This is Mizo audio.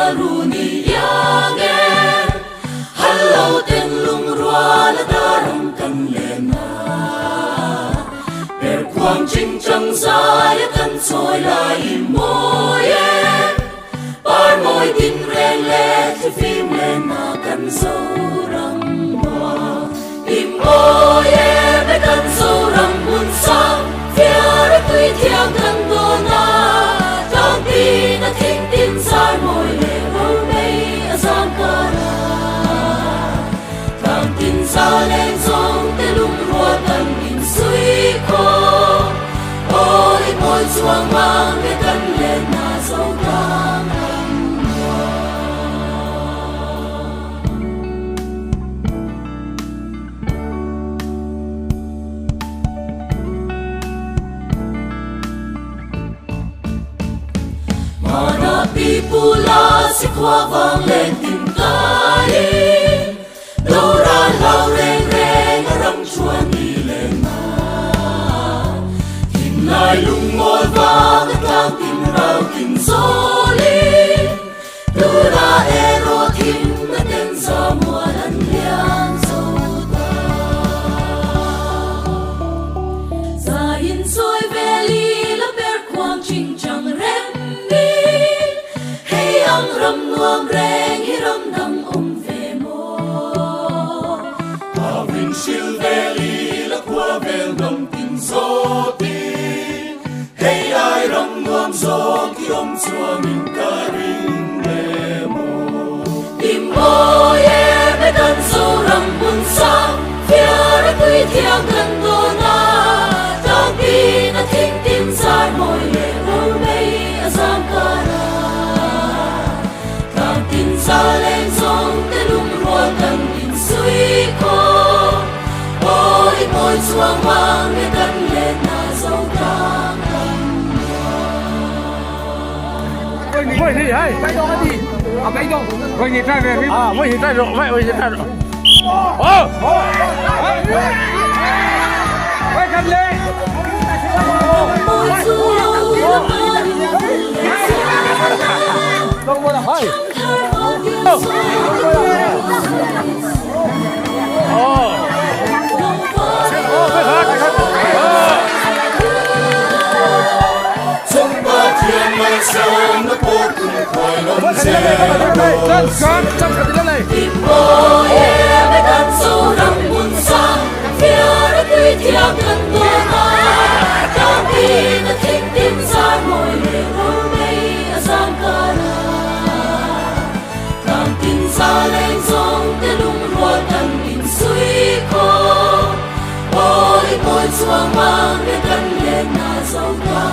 mual run i iang e. Hal lo ten lungrual a darang kan len a. Per khuang chingchang zai a kan chawi lai i mawi e. Par mawi tin reng leh thlifim len a kan Zoram mual i mawi e. Me kan Zoram hmun sang fiar a tui thiang kan dawn a. Tlang tin a thing tin zar mawi leh romei a zam kar a. Tlang tin za leng zawng te lungrual kan insuih khawm. Aw i mawi chuang mang e kan len na zo tlang ram mual. Mana pipu la si khua vang len tin kai Dora hlau reng reng a ram chuan ni len na Thin lai lung mawl vang a tlang tin rau tin zawlin Tura erawh thim na ten za mual an liam zo ta. Za in sawi vel i la per khuang ching chang rem mi. Hei ang ram nuam reng hi ram dang awm ve maw. Awin hril vel i la khua vel ngam tin zawt i. Hei ai ram nuam zawk i awm chuangin ka ring le maw. I mawi e me kan Zoram hmun sang fiar a tui thiang kan dawn a, tlangpin a thing tin zar mawi leh romei a zam kar a. Tlang tin za leng zawng te lungrual kan insuih khawm, aw i mawi chuang mang e kan let na zo tlang ram Chuang mang e kan len na zo ta.